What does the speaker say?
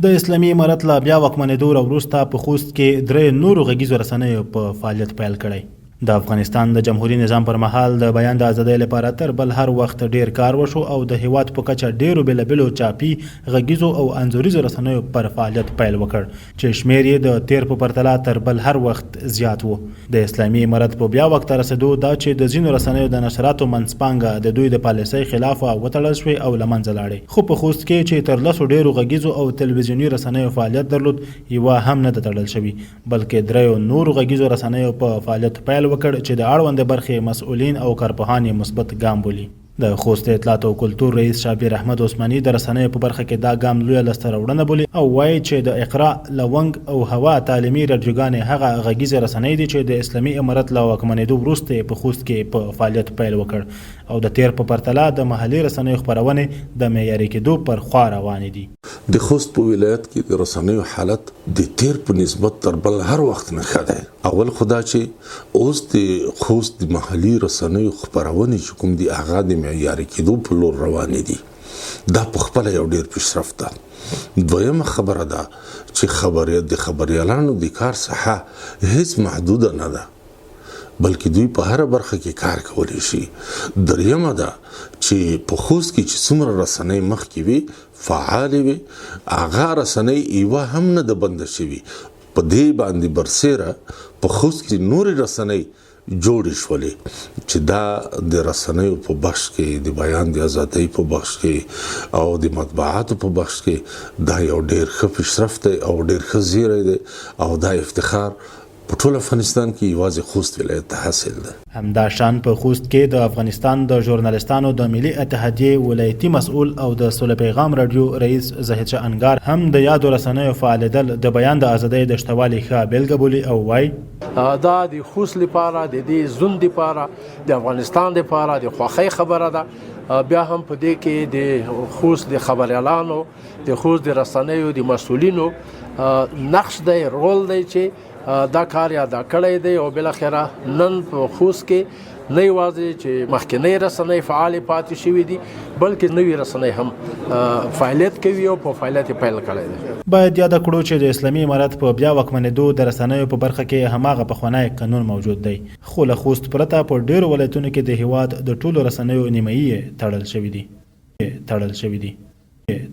د اسلامي امارت له بیا واکمنېدو را وروسته په خوست کې درېیو نورو غږیزو رسنیو په فعالیت پیل کړی. د افغانستان د جمهوري نظام پر مهال د بیان د ازادۍ لپاره تر بل هر وخت ډېر کار وشو او د هېواد په کچه ډېرو بېلابېلو چاپي، غږیزو او انځوریزو رسنیو پر فعالیت پیل وکړ چې شمېر یې د تېر په پرتله تر بل هر وخت زیات و. د اسلامي امارت په بیا واک ته رسېدو دا چې د ځینو رسنیو د نشراتو منځپانګه د دوی د پالیسۍ خلاف وه وتړل شوې او له منځه لاړې، خو په خوست کې چې تر لسو ډېرو غږیزو او تلویزیوني رسنیو فعالیت درلود یوه هم نه ده تړل شوې، بلکې دریو نورو غږیزو رسنیو په فعالیت پیل وکړ چې د اړوندې برخې مسؤلین او کارپوهان یې مثبت ګام بولي. د خوست د اطلاعاتو او کلتور رئیس شابیر احمد عثماني د رسنیو په برخه کې دا ګام لویه لاسته راوړنه بولي او وايي چې د اقرا، لونګ او هوا تعلیمي راډیوګانې هغه غږیزې رسنۍ دي چې د اسلامي امارت له واکمنېدو وروسته یې په خوست کې په فعالیت پیل وکړ او د تېر په پرتله د محلي رسنیو خپرونې د معیاري کېدو پر خوا روانې دي. د خوست په ولایت کې د رسنیو حالت د تېر په نسبت تر بل هر وخت نه ښه دی. اول خو دا چې اوس د خوست د محلي رسنیو خپرونې چې کوم دي هغه د معیاري کېدو په لور روانې دي، دا په خپله یو ډېر پیشرفت ده. دویمه خبره دا چې خبر د خبریالانو د کار ساحه هیڅ محدوده نه ده، بلکې دوی په هره برخه کې کار کولی شي. دریمه دا چې په خوست کې چې څومره رسنۍ مخکې وې، فعالې وې، هغه رسنۍ یوه هم نه ده بنده شوې. په دې باندې برسېره په خوست کې نورې رسنۍ جوړې شولې چې دا د رسنیو په بخش کې، د بیان د ازادۍ په بخش کې او د مطبوعاتو په بخش کې دا یو ډېر ښه پیشرفت دی او ډېر ښه زیری دی او دا افتخار په ټول افغانستان کې یوازې خوست ولایت ته حاصل دی. همدا شان په خوست کې د افغانستان د ژورنالستانو د ملي اتحادیې ولایتي مسؤل او د سولې پیغام راډیو رئیس زاهد شاه انګار هم د یادو رسنیو فعالېدل د بیان د ازادۍ د شتوالي ښه بېلګه بولي او وايي. دا د خوست لپاره، د دې زون لپاره، د افغانستان لپاره د خوښۍ خبره ده. بیا هم په دې کې د خوست د خبریالانو، د خوست د رسنیو د مسؤلینو نقش دی، رول دی چې دا کار یې ادا کړی دی او بالاخره نن په خوست کې نه یوازې چې مخکنۍ رسنۍ فعالې پاتې شوې دي، بلکې نوې رسنۍ هم فعالیت کوي او په فعالیت یې پیل کړی دی. باید یاده کړو چې د اسلامي امارت په بیا واکمنېدو د رسنیو په برخه کې هماغه پخوانی قانون موجود دی، خو له خوست پرته په ډېرو ولایتونو کې د هېواد د ټولو رسنیو نیمایي یې تړل شوې دي. تړل شوې دي.